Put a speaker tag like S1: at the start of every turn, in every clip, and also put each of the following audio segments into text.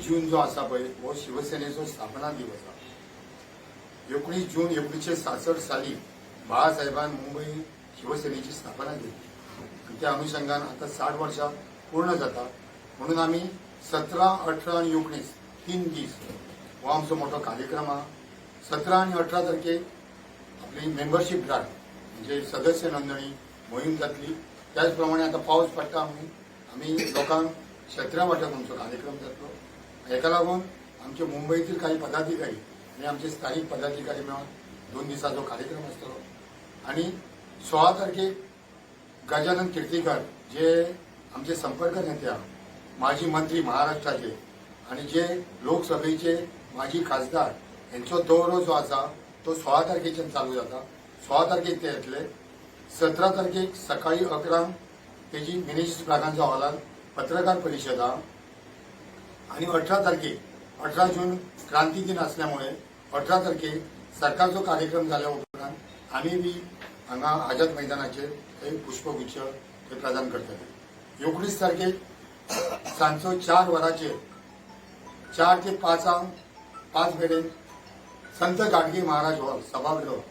S1: जून जो आसा पळय हो शिवसेनेचो स्थापना दिवस आसा. 19 जून 1966 साली बाळासाहेबान मुंबई शिवसेनेची स्थापना केली आनी त्या अनुशंगान आतां 60 वर्सां पूर्ण जाता. म्हणून आमी 17, 18 आनी 19, 3 दीस हो आमचो मोठो कार्यक्रम आहा. 17 आनी 18 तारखेक आपली मेंबरशीप ड्रायव्ह म्हणजे सदस्य नोंदणी मोहीम जातली. त्याच प्रमाणे आतां पावस पडटा म्हणून आमी लोकांक छत्र्या वांटप आमचो कार्यक्रम जातलो. हेका लागून आमचे मुंबईतील काही पदाधिकारी आनी आमचे स्थानिक पदाधिकारी मेळून 2 दिसाचो कार्यक्रम आसतलो. आनी 16 तारखेक गजानन कीर्तिकर, जे आमचे संपर्क नेते आहा, माजी मंत्री महाराष्ट्राचे आणि जे लोकसभेचे माजी खासदार, यांचो दौरो जो आसा तो 16 तारखेच्यान चालू जाता. 16 तारखेक ते येतले. 17 तारखेक सकाळी 11क तेजी मिनेझीस ब्रागांजा हॉलान पत्रकार परिशद आहा. आणि 18 तारखेक, 18 जून क्रांती दिन असल्यामुळे 18 तारखेक सरकारचो कार्यक्रम जाल्या उपरांत आमी बी हांगा आझाद मैदानाचेर थंय पुष्पगुच्छ थंय प्रदान करतले. 19 तारखेक सांजचो 4 वरांचेर, 4 ते 5, 5 मेरेन संत गाडगे महाराज हॉल, सभागृह,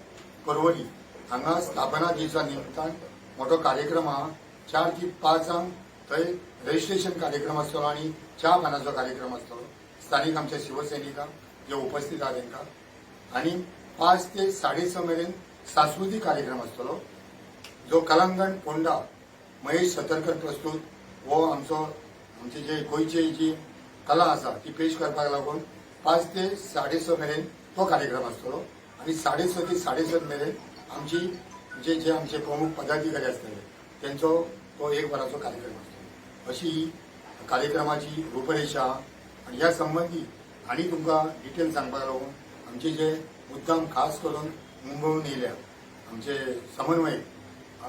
S1: पर्वरी हांगा स्थापना दिसा निमतान मोठो कार्यक्रम आहा. 4 ते 5 थंय रजिस्ट्रेशन कार्यक्रम आसतलो आनी च्या पानाचो कार्यक्रम आसतलो स्थानिक आमच्या शिवसैनिकांक जे उपस्थित आहा तांकां. आनी 5 ते 6:30 मेरेन सांस्कृतीक कार्यक्रम आसतलो, जो कलांगण फोंडा महेश सतरकर प्रस्तुत हो आमचो आमचे जे गोंयची जी कला आसा ती पेश करपाक लागून 5 ते 6:30 मेरेन तो कार्यक्रम आसतलो. आनी 6:30 ते 7:30 मेरेन आमची जे जे आमचे प्रमुख पदाधिकारी आसतले त्यांचो तो एक वराचो कार्यक्रम आसतलो. अशी ही कार्यक्रमाची रूपरेषा. आनी ह्या संबंदी आनी तुमकां डिटेल सांगपाक लागून आमचे जे मुद्दाम खास करून मुंबयहून येयल्या आमचे समन्वयक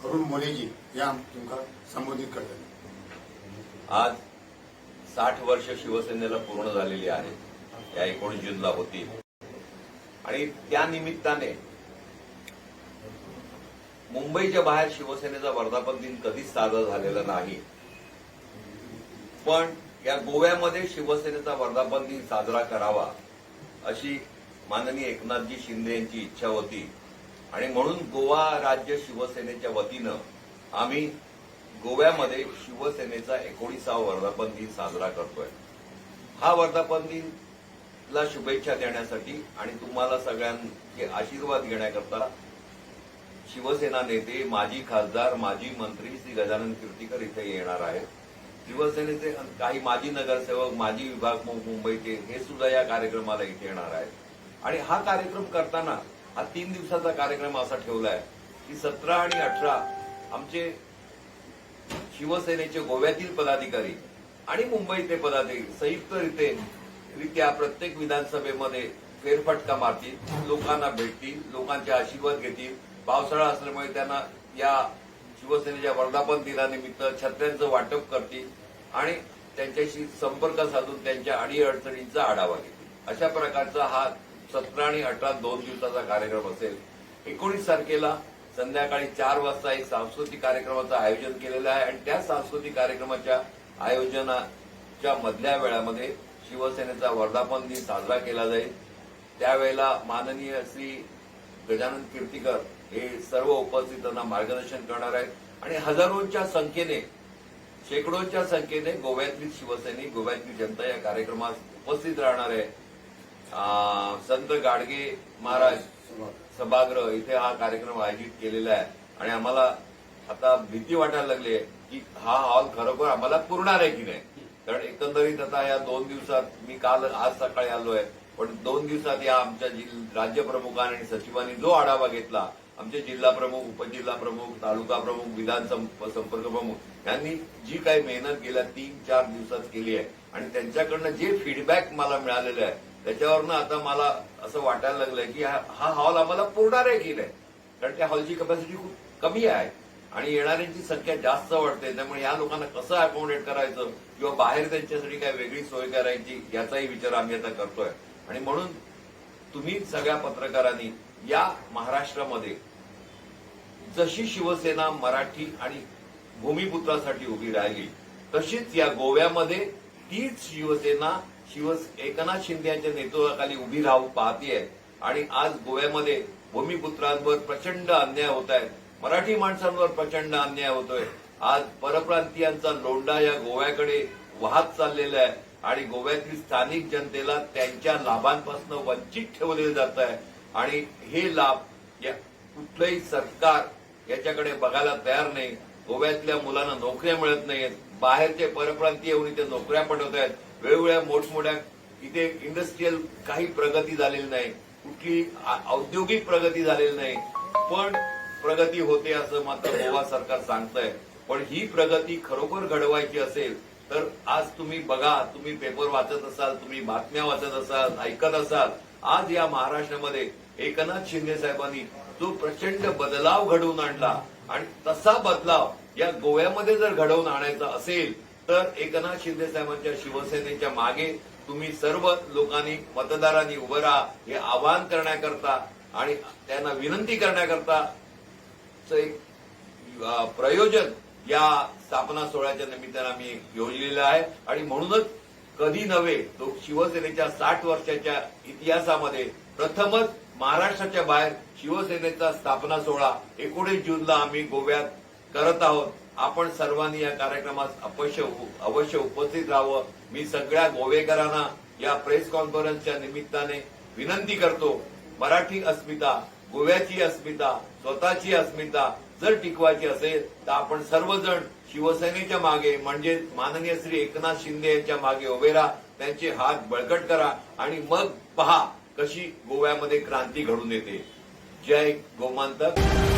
S1: अरुण मोरेजी हे तुमकां संबोधित करतले.
S2: आज 60 वर्ष शिवसेनेला पूर्ण झालेली आहेत. या 19 जूनला होती आणि त्या निमित्ताने मुंबईच्या बाहेर शिवसेनेचा वर्धापन दिन कधीच साजरा झालेला नाही, पण या गोव्यामध्ये शिवसेनेचा वर्धापन दिन साजरा करावा अशी माननीय एकनाथजी शिंदे यांची इच्छा होती आणि म्हणून गोवा राज्य शिवसेनेच्या वतीनं आम्ही गोव्यामध्ये शिवसेनेचा 19वा वर्धापन दिन साजरा करतोय. हा वर्धापन दिनला शुभेच्छा देण्यासाठी आणि तुम्हाला सगळ्यांचे आशीर्वाद घेण्याकरता शिवसेना नेते, माजी खासदार, माजी मंत्री श्री गजानन कीर्तीकर इथे येणार आहेत. शिवसेनेचे काही माजी नगरसेवक, माजी विभाग प्रमुख मुंबईचे हे सुद्धा या कार्यक्रमाला इथे येणार आहेत. आणि हा कार्यक्रम करताना हा 3 दिवसाचा कार्यक्रम असा ठेवलाय की 17 आणि 18 आमचे शिवसेनेचे गोव्यातील पदाधिकारी आणि मुंबईतले पदाधिकारी संयुक्तरित्या प्रत्येक विधानसभेमध्ये फेरफटका मारतील, लोकांना भेटतील, लोकांचे आशीर्वाद घेतील. पावसाळा असल्यामुळे त्यांना या शिवसेनेच्या वर्धापन दिनानिमित्त छत्र्यांचं वाटप करतील आणि त्यांच्याशी संपर्क साधून त्यांच्या अडीअडचणींचा आढावा घेतील. अशा प्रकारचा हा 17 आणि 18 2 दिवसाचा कार्यक्रम असेल. 19 तारखेला संध्याकाळी 4 वाजता एक सांस्कृतिक कार्यक्रमाचं आयोजन केलेलं आहे आणि त्या सांस्कृतिक कार्यक्रमाच्या आयोजनाच्या मधल्या वेळामध्ये शिवसेनेचा वर्धापन दिन साजरा केला जाईल. त्यावेळेला माननीय श्री गजानन कीर्तीकर हे सर्व उपस्थितांना मार्गदर्शन करणार आहेत आणि हजारोंच्या संख्येने, शेकडोंच्या संख्येने गोव्यातली शिवसैनिक, गोव्यातली जनता या कार्यक्रमात उपस्थित राहणार आहे. संत गाडगे महाराज सभागृह इथे हा कार्यक्रम आयोजित केलेला आहे आणि आम्हाला आता भीती वाटायला लागली आहे की हा हॉल खरोखर आम्हाला पुरणार आहे की नाही. कारण एकंदरीत आता या 2 दिवसात, मी काल आज सकाळी आलोय, पण 2 दिवसात या आमच्या राज्य प्रमुखांनी आणि सचिवांनी जो आढावा घेतला, आमचे जिल्हा प्रमुख, उपजिल्हा प्रमुख, तालुका प्रमुख, विधान संपर्क प्रमुख यांनी जी काही मेहनत गेल्या 3-4 दिवसात केली आहे आणि त्यांच्याकडनं जे फीडबॅक मला मिळालेलं आहे, त्याच्यावरनं आता मला असं वाटायला लागलंय की हा हा हॉल आम्हाला पुरणार आहे की नाही. कारण त्या हॉलची कपॅसिटी खूप कमी आहे आणि येणाऱ्यांची संख्या जास्त वाढते. त्यामुळे या लोकांना कसं अकोमोडेट करायचं किंवा बाहेर त्यांच्यासाठी काय वेगळी सोय करायची याचाही विचार आम्ही आता करतोय. आणि म्हणून तुम्ही सगळ्या पत्रकारांनी या महाराष्ट्रामध्ये जशी शिवसेना मराठी आणि भूमिपुत्रासाठी उभी राहिली, तशीच या गोव्यामध्ये तीच शिवसेना एकनाथ शिंदे यांच्या नेतृत्वाखाली उभी राहू पाहतीये. आणि आज गोव्यामध्ये भूमिपुत्रांवर प्रचंड अन्याय होत आहे, मराठी माणसांवर प्रचंड अन्याय होतोय. आज परप्रांतीयांचा लोंढा या गोव्याकडे वाहत चाललेला आहे आणि गोव्यातील स्थानिक जनतेला त्यांच्या लाभांपासून वंचित ठेवले जात आहे. आणि हे लाभ या कुठलंही सरकार याच्याकडे बघायला तयार नाही. गोव्यातल्या मुलांना नोकऱ्या मिळत नाहीयेत, बाहेरचे परप्रांतीय येऊन इथे नोकऱ्या पटवत आहेत. वेगवेगळ्या मोठमोठ्या इथे इंडस्ट्रीयल काही प्रगती झालेली नाही, कुठली औद्योगिक प्रगती झालेली नाही, पण प्रगती होते असं मात्र गोवा सरकार सांगतंय. पण ही प्रगती खरोखर घडवायची असेल तर आज तुम्ही बघा, तुम्ही पेपर वाचत असाल, तुम्ही बातम्या वाचत असाल, ऐकत असाल, आज या महाराष्ट्रामध्ये एकनाथ शिंदे साहेबांनी जो प्रचंड बदलाव घडवून आणला आणि तसा बदलाव या गोव्यामध्ये जर घडवून आणायचा असेल तर एकनाथ शिंदे साहेबांच्या शिवसेनेच्या मागे तुम्ही सर्व लोकांनी, मतदारांनी उभं राहा, हे आवाहन करण्याकरता आणि त्यांना विनंती करण्याकरता एक प्रयोजन या स्थापना सोहळ्याच्या निमित्तानं आम्ही योजलेलं आहे. आणि म्हणूनच कधी नव्हे तो शिवसेनेच्या 60 वर्षाच्या इतिहासामध्ये प्रथमच महाराष्ट्राच्या बाहेर शिवसेनेचा स्थापना सोहळा 19 जूनला आम्ही गोव्यात करत आहोत. आपण सर्वांनी या कार्यक्रमात अवश्य अवश्य उपस्थित राहावं. मी सगळ्या गोवेकरांना या प्रेस कॉन्फरन्सच्या निमित्ताने विनंती करतो, मराठी अस्मिता, गोव्याची अस्मिता, स्वतःची अस्मिता जर टिकवायची असेल तर आपण सर्वजण शिवसेनेच्या मागे, म्हणजे माननीय श्री एकनाथ शिंदे यांच्या मागे उभे राहा, त्यांचे हात बळकट करा आणि मग पहा कशी गोव्यामध्ये क्रांती घडून येते. जय गोमांतक.